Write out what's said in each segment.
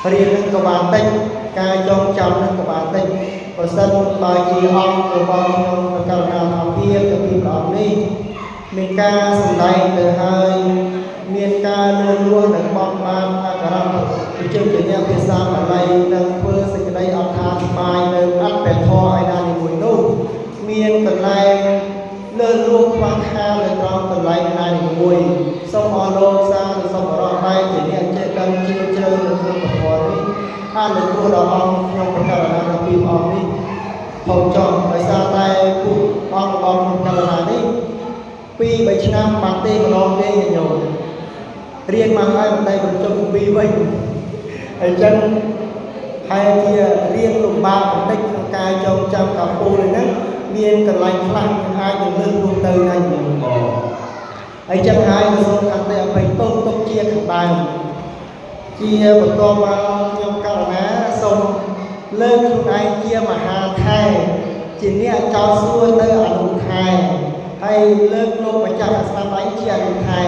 រៀននឹងក៏បានតិចការចងចាំនឹងក៏បានតិចបើសិនបើជាអង្គរបស់ខ្ញុំករណាអភិទៅពីព្រះអង្គនេះមានការសម្ដែងទៅហើយមានការលឿនលួសនិងបត់បានអក្ខរវិជ្ជាជាអ្នកភាសាបាលីនិងធ្វើសេចក្តីអត្ថាធិប្បាយនៅអត្តធម៌ឯណានីមួយនោះមានកន្លែងលើលួសខ្វះខាតនៅត្រង់កន្លែងឯណានីមួយសូមអរលោកសាធុសុបរោះដែរជាអ្នកចេះដឹងជ្រាលជ្រៅនៅក្នុងពធនេះអនុគ្រោះដល់អង្គខ្ញុំប្រកាសណាដល់ពីព្រះអង្គនេះផងចង់ដោយសារតែពួកអង្គរបស់ខ្ញុំកលណានេះពីរបីឆ្នាំបានទេម្ដងទេញាតិញោមរៀនមកហើយមិនតែបញ្ចុះពីវិញអញ្ចឹងហើយជារៀនលំបាកបន្តិចក្នុងការចងចាំកាពូលហ្នឹងមានកន្លែងខ្លះអាចនឹងលើសលួសទៅណាញោមហើយចឹងហើយក៏សូមខន្តីអភ័យទោសទុកជាខាងដើមជាបន្តមកខ្ញុំករណាសូមលើកខ្លួនឯងជាមហាថែជាអ្នកចោទសួរទៅអនុថែហើយលើកលោកម្ចាស់ស្នាដៃជាអនុថែ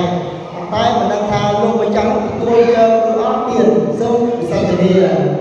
ប៉ុន្តែមិនដឹងថាលោកម្ចាស់ទទួលយកឬអត់ទៀតសូមវិស័យនា។